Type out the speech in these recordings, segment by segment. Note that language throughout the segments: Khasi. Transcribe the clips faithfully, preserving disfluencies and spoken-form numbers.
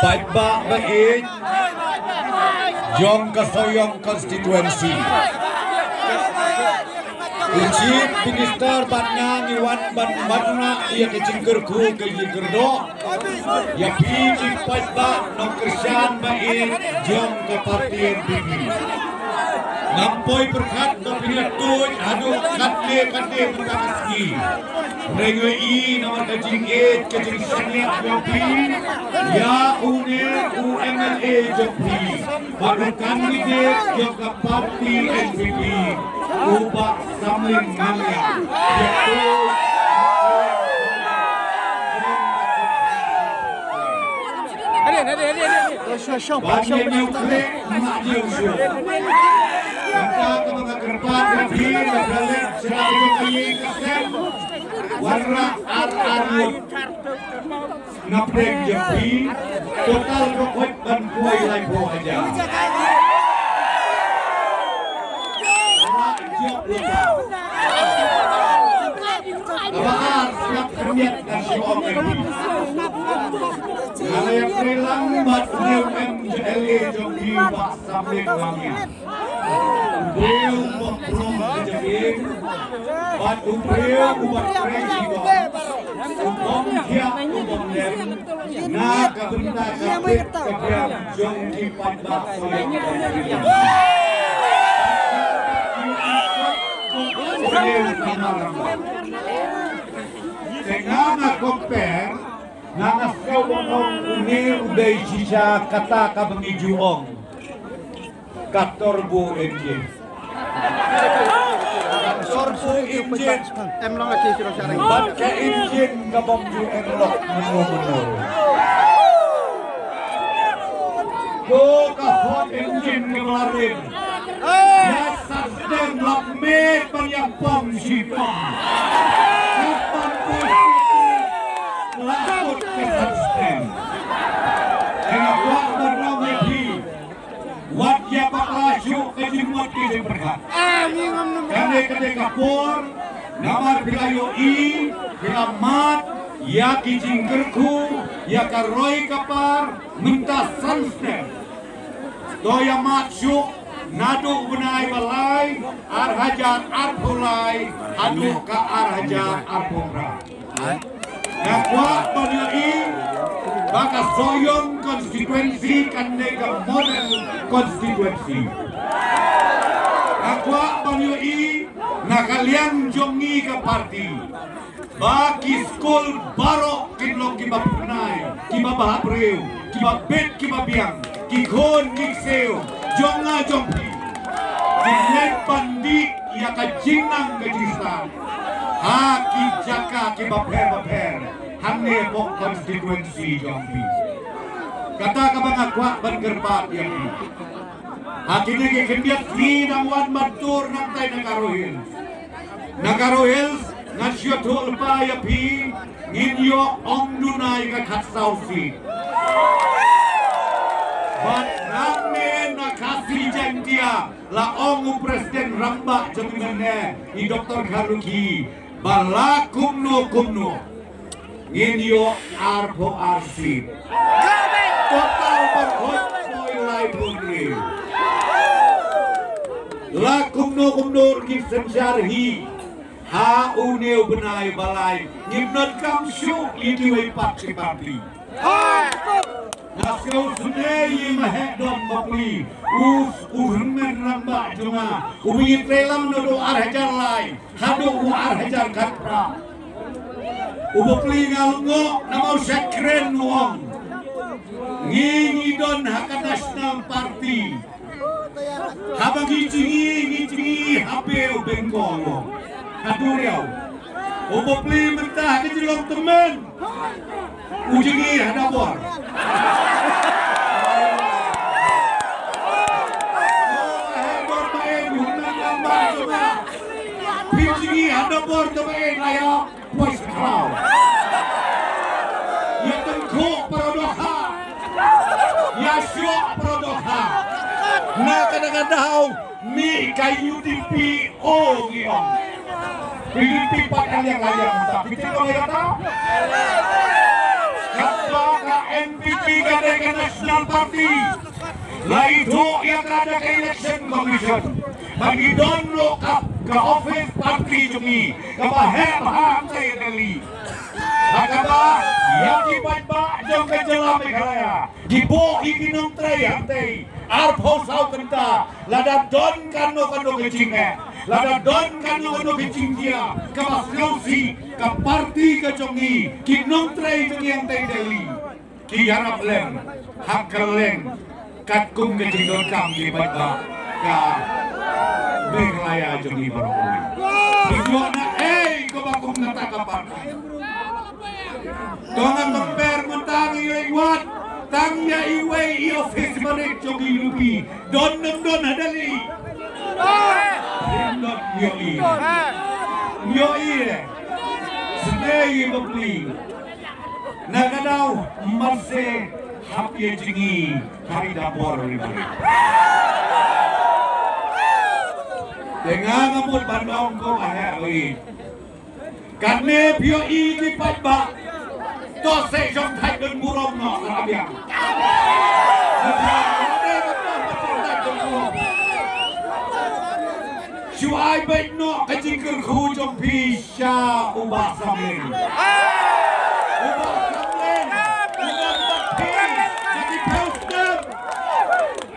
Paidbah ba ïeit jong ka Sohiong constituency. U Chief Minister bad nga ngi wan ban wanrah ïa ka jingkyrkhu ka jingkyrdoh ïa phi ki paidbah nongkyrshan ba ïeit jong ka party N P P. Ngam poi pyrkhat ba phin ïa tuid haduh katne katne mynta ka sngi. Hynrei nga ïohi namar ka jingïeit ka jingshaniah jong phi ïa une u M L A jong phi bad u candidate jong ka party N P P, u Bah Samlin Mangia. Ïa tuid. Shong, shong, shong. Ba ïa ñiew khleh, ma ñiew shuh. Kata ka ba nga kyrpad ïa phi, na ka leh sha ka jong ka ïing ka sem. Wanrah ar ar ngut na pdeng jong phi. Total ka khoit ban poi laiphew hajar. Wanrah jop lypa. Kaba ar, sngap khyndiat ka shu ong ïa phi. Nga la ïatrei lang bad u M L A jong phi, Bah Samlin Mangia. U briew uba pynlong ka jingim bad u briew uba trei shibun, u bym thiah u bym lem na ka bynta ka bit ka biang jong ki paidbah Sohiong. Te nga nga compare, nga nga sngew ba ong une u dei shisha kata kaba ngi ju ong ka turbo engine. Ka turbo engine. Em long ati siro sarang. Bad ka engine ka bym ju em lok mynno mynno. Ko ka hot engine ka ba la rim. Ïa sustain lok me ban ïa pom shi pom. Ka pom pom shi pom. La kut ka sustain. Ïa nga kwah ban ong ïa phi. Wat ïa bakla shuh ka jingmut ka jingpyrkhat. Kane ka dei ka por, namar phi la ïohi, phi la mad ïa ki jingkyrkhu, ïa ka roi ka par, mynta san snem. To ïa mad shuh, naduh u bnai ba lai, ar hajar arphew lai, haduh ka ar hajar arphew phra. Nga kwah ban ïohi ba ka Sohiong constituency kan dei ka model constituency. Nga kwah ban ïohi na ka liang jong ngi ka party ba ki skul baroh kin long kiba pynai, kiba bha briew, kiba bit kiba biang, ki khun ki ksiew jong nga jong phi. Ki leit ban dih ïa ka jingnang ka jingstad ha ki jaka kiba pher ba pher hangne hapoh constituency jong phi. Kata kaba nga kwah ban kyrpad ïa phi. Ha kine ki khyndiat sngi nang wan ban tur nangtai na Garo Hills. Na Garo Hills ngan shu ïathuh lypa ïa phi, ngin ïoh ong duna ïa ka khatsaw seat. Bad nangne na Khasi Jaintia, la ong u President rangbah jong ngi mynne, i Doktor Kharlukhi, ba la kumno kumno ngin ïoh arphew ar seat. Total ba khot poi laiphew hynriew. La kumno kumno ngin synshar hi ha une u bnai ba lai, ngim donkam shuh ïa kiwei pat ki party. Nga sngewsynei ïa i Maheh Dom Bapli, u, u hynmen rangbah jong nga, uba ngi trei lang naduh ar hajar lai haduh u ar hajar khatphra. U Bapli nga lyngngoh namar u shait kren u ong, ngi ngi don ha ka National Party. Haba ngi jngi, ngi jngi ha Bay of Bengal, ha duriaw. U Bapli mynta ha ka jinglong tymmen u jngi ha Dabor. Phi jngi ha Dabor tymmen, ïa poi sa khlaw. Ïa tyngkhuh para dohkha. Ïa shoh para dohkha. Na kane ka daw mih ka U D P O ngi ong. P D P pat ka liang ka liang ta. Phi tip ïa kata? Kata ka N P P Ka dei ka National Party. La ithuh ïa ka da ka Election Commission. Ba ngi don ruh ka, ka office party jong ngi kaba heh bha hangtei ha Delhi. Ha kaba ïa ki paidbah jong ka jylla Meghalaya, ki buh ïa ki nongtrei hangtei arphew saw kynta. Lada don kano kano ka jingeh, lada don kano kano ka jingjia kaba sngewsih, ka party ka jong ngi, ki nongtrei jong ngi hangtei Delhi, ki ïarap lem ha kylleng katkum ka jingdonkam ki paidbah ka Meghalaya jong ngi baroh kawei. Pynjot na ei kaba kum kata ka party. To ngam pynper mynta ngi ïa i wat tang ïa iwei i office barit jong i U P. Don nym don ha Delhi. Ym don, ïohi. Ïohi. Sdei i bapli. Na ka daw marse hap ïa jingï ha i da bor ri bari. Te nga nga mut ban ong ko ba heh ri. Kane phi ïohi ki paidbah. To se jong thait don burom noh ka biang. Shu ai beit noh ka jingkyrkhu jong phi sha u Bah Samlin. U Bah Samlin u nang bad phi na ki phew snem.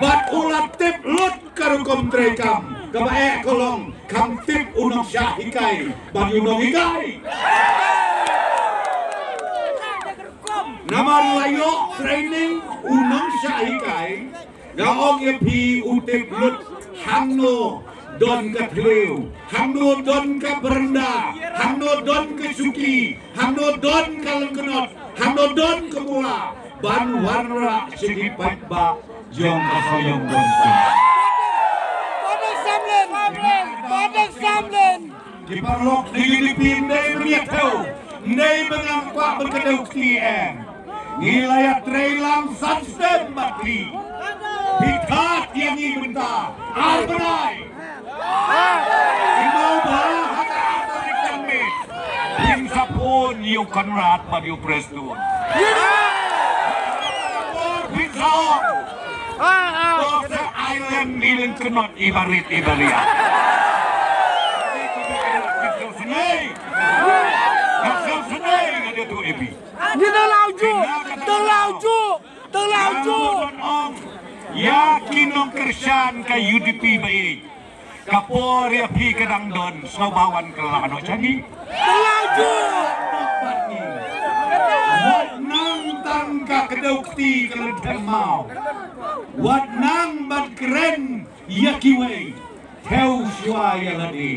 Bad u la tip lut ka rukom treikam kaba eh ka long kham tip u nongshah hikai bad u nonghikai. Namar la ïoh training u nongshah hikai. Nga ong ïa phi u tip lut hangno don ka thliew, hangno don ka baranda, hangno don ka shuki, hangno don ka lyngknot, hangno don ka mula ban wanrah sha ki paidbah jong ka Sohiong Constituency. Ki paralok, ngi dei phi, ym dei ba ngi ïa thew, ym dei ba ngi kwah ban kdew kti, em. Ngi la ïatrei lang san snem bad phi. Phi khot ïa ngi mynta ar bnai. Ngi mut ba ha ka ar tarik kan mih. Phin sa phone ïa u Conrad bad ïa u Prestone. Phin sa ong. To sa ai lem i lyngknot i barit i baria. Phin sa snei. Nga sngew snei nga dei tu ebi. Ngi dang laju, dang laju, dang laju. Ïa ki nongkyrshan ka U D P ba ïeit. Ka por ïa phi ka dang don, sngewbha wan kylla noh sha ngi. Dang laju. Wat nang tang ka kdew kti ka lynter maw. Wat nang ban kren ïa kiwei. Thew shuwa ïa lade.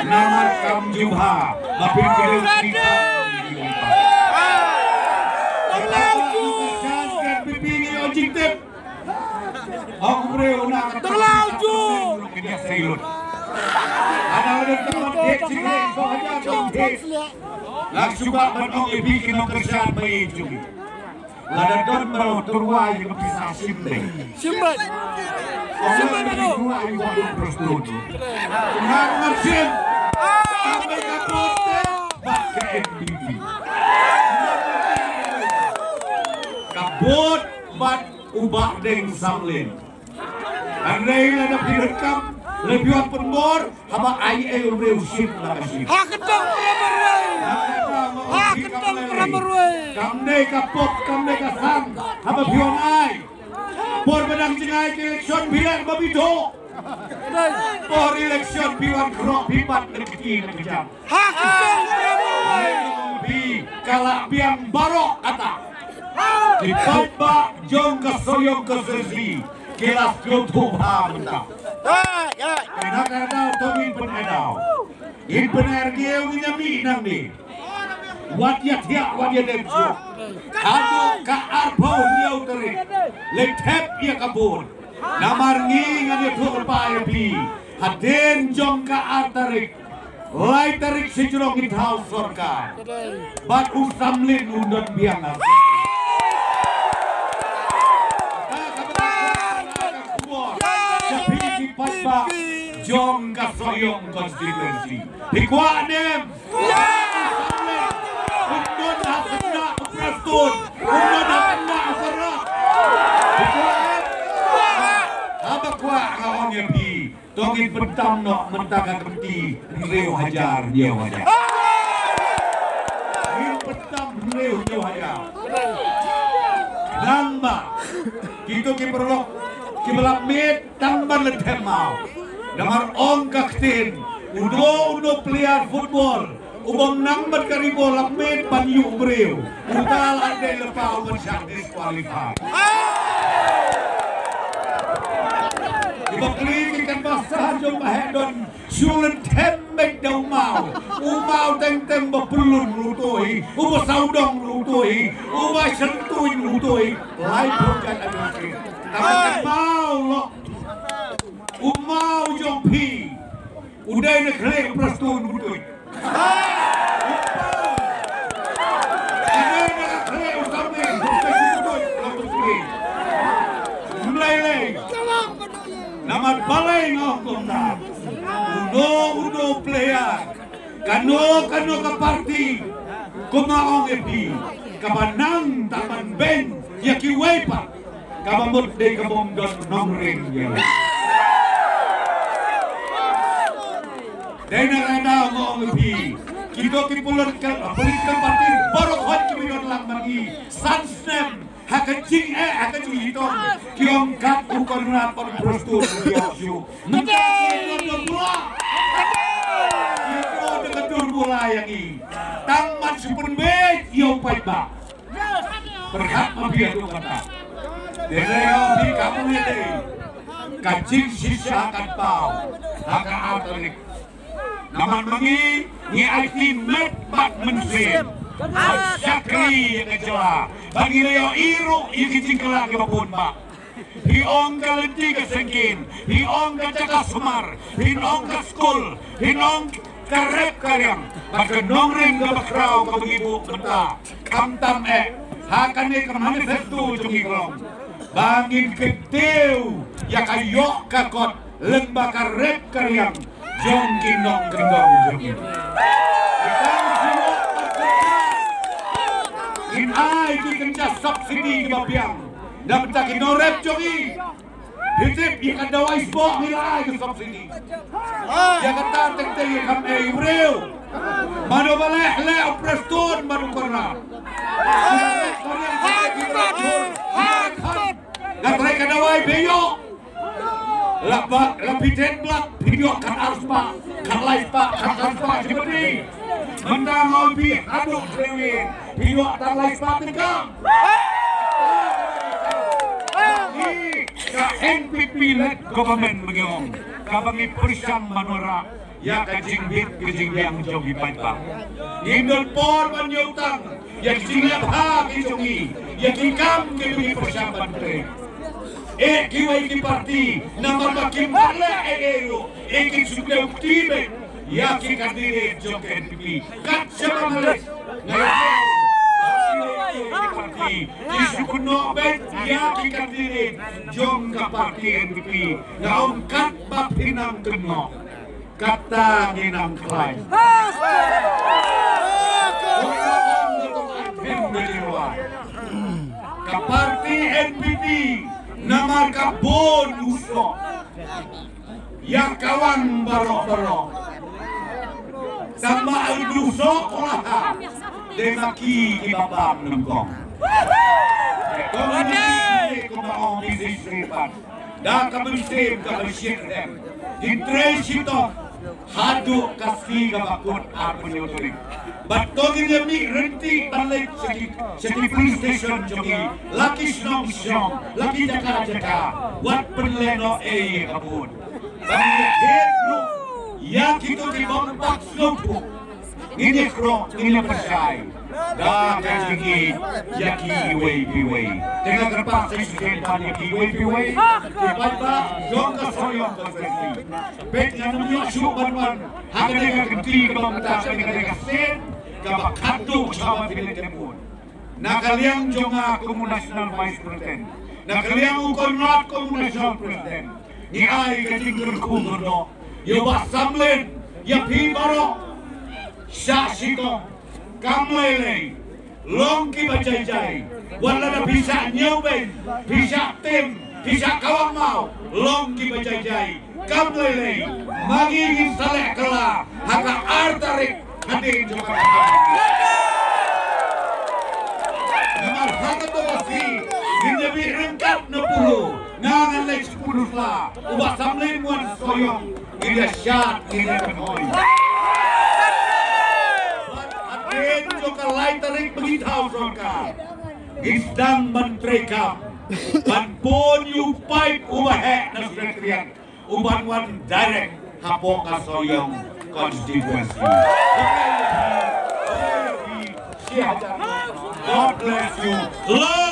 Namar kam jubha ba phin kdew shisha. Tang laju. Kan pipi ngi ïoh jingtip. Ong briew na ka tang laju. Kynja seilut. Ana lade tang laju. Nga shu kwah ban ong ïa phi ki nongkyrshan ba ïeit jong ngi. Lada don ba u tyrwa ïa ka pisa shim beit. Shim beit. Shim beit ba u tyrwa ïa ka pisa shim. Ngan ngan shim. Tang beit ka vote bad ka N P P. Ka vote bad u Bah Deng Samlin. Hynrei lada phi donkam, lada phi wan pynbor, haba ai ei u briew shim la ka shim. Ha ka dong para marwei. Ha ka dong para marwei. Kam dei ka pop, kam dei ka sang. Haba phi wan ai. Por ba dang jngai ka election phi leh ba phi thoh. Por election phi wan khroh phi bat na ka kti na ka jam. Ha ka dong para marwei. Phi ka la biang baroh kata. Ki paidbah jong ka Sohiong Constituency ki la sngewthuh bha mynta. Ïa, ïa. Kane ka daw to ngin pynïadaw. Ngin pynïaid ngin ïa mih nangne. Wat ïa thiah, wat ïa dem shuh. Haduh ka arphew hynñiew tarik. Leit thep ïa ka vote. Namar ngi ngan ïathuh lypa ïa phi. Hadien jong ka ar tarik. Lai tarik shi jrong ngin thaw sorkar. Bad u Samlin un don biang. Ka, ka, ka, ka, ka khubor. Sha phi ki paidbah jong ka Sohiong constituency. Phi kwah ne em? Kwah. Un don ha khynnah u Prestone. Un don ha khynnah u Conrad. Pyntam noh mynta ka kmti hynriew hajar hynñiew hajar. Ngin pyntam hynriew hynñiew hajar. Nangba kito ki paralok kiba lap miet tang ban leit them maw. Namar ong ka ktien, uno uno player football u bym nang bad ka ri bol lap miet ban ïuh briew, uta la dei lypa u ban shah disqualify. Kiba plie ki kan ba sah jong ba heh don shu leit them beit da u maw. U maw teng teng ba pynlun ruh uto hi, uba sawdong ruh uto hi, uba shyntuiñ ruh uto hi. Laiphew jait a dang kri. Tang maw lo. U maw jong phi u dei na khlieh u Prestone Butuid. Namar balei nga ong kumta? Uno uno player, kano kano ka party, kumba ong ïa phi, kaba nang tang ban beiñ ïa kiwei pat, kaba mut dei ka bym don nongrim ïa u. Dei na ka daw nga ong ïa phi, kito ki political, political party baroh hoi kiba ïoh lang ma ngi san snem ha ka jingeh, ha ka jingshitom, ki ong kat u Conrad bad u Prestone ki ïoh shuh. Mynta ki ïoh da bula, ki ïoh da ka dur bula ïa ngi. Tang ban shu pynbeit ïa u paidbah. Pyrkhat ma phi haduh katta. Te lei ïa phi kam ne lei, ka jingshisha kan paw ha ka ar tarik. Namar ma ngi, ngi aiti met bad mynsiem ban shakri ïa ka jylla, ba ngi la ïohi ruh ïa ki jingkylla kiba bun bah. Phi ong ka lynti ka syngkien, phi ong ka jaka sumar, phi ong ka skul, phi ong ka rep ka riang, bad ka nongrim kaba khraw kaba ngi buh mynta. Khamtam eh, ha kane ka manifesto jong ngi ka long ba ngin kyntiew ïa ka ïoh ka kot lyngba ka rep ka riang jong ki nongkyndong jong ngi. Ki tang shu ïoh ka kot, ngin ai ki kynja subsidy kiba biang na bynta ki nongrep jong ngi. Phi tip ïa ka dawai sboh ngi la ai ka subsidy. Ïa kata teng teng ïa kam ei briew. Mano ba leh leh u Prestone bad u Conrad. Nga trai ka dawai phi ïoh. La ba la phi ten blak phi ïoh kat ar spah, kat lai spah, kat ar spah jibati. Mynta nga ong phi haduh Trewin phi ïoh tang lai spah tyngka. Ka N P P led government ba ngi ong, kaba ngi pyrshang ban wanrah ïa ka jingbit ka jingbiang jong ki paidbah. Ngim don por ban ïoh tang ïa ki jingleh bha ki jong ngi, ïa ki kam kiba ngi pyrshang ban trei. Eh kiwei ki parti namar ba kim pat leh ei ei ruh, eh kin shu kdew kti beit ïa ki candidate jong ka N P P. Kat shaba nga leh, nga ïa ki parti ki shu kynnoh beit ïa ki candidate jong ka parti N P P. Nga ong kat ba phi nang kynnoh, kata ngi nang khlaiñ. Ka parti N P P namar ka bun u soh ïa ka wang baroh baroh. Tangba u soh u la ha, dei ma ki kiba bam nyngkong. Kumba ong Mister Sripat, da ka mynsiem kaba shyrkhei ngin trei shitom haduh ka sngi kaba kut arphew hynñiew tarik. Bad to ngin ïa mih ryntih ban leit sha ki, sha ki police station jong ngi, la ki shnong shnong, la ki jaka jaka, wat pynlehnoh ei ïa ka bun. Ban ïa thied ruh ïa kito ki bym pat sngewthuh. Ngin ïa khrok, ngin ïa pyrshai da ka jingïeit ïa kiwei pa kiwei. Te nga kyrpad sa shisien pat ïa kiwei pa kiwei, ki paidbah jong ka Sohiong Constituency. Peit ngan ym ïoh shuh ban wan ha kane ka kynti kaba mynta, kane ka sien kaba khatduh sha ba phi leit lem bun. Na ka liang jong nga kum u National Vice President, na ka liang u Conrad kum u National President, ngi ai ka jingkyrkhu kyrdoh ïa u Bah Samlin, ïa phi baroh. Shah shitom, kam lei lei, long kiba jai jai. Wat lada phi shah ñiewbeiñ, phi shah tim, phi shah kawang maw, long kiba jai jai. Kam lei lei, ma ngi ngin sa leh kylla ha ka ar tarik hadien jong ka. Namar ha kato ka sngi ngin ïa bit ryngkat na Polo. Nga ngan leit sha Polo sla, u Bah Samlin Muan Sohiong, ngin ïa shad, ngin ïa pynhoi. Bad hadien jong ka lai tarik ba ngi thaw sorkar, ngin sdang ban treikam ban pun ïa u paip uba heh na Secretariat uban wan direct hapoh ka Sohiong constituency. God bless you. Love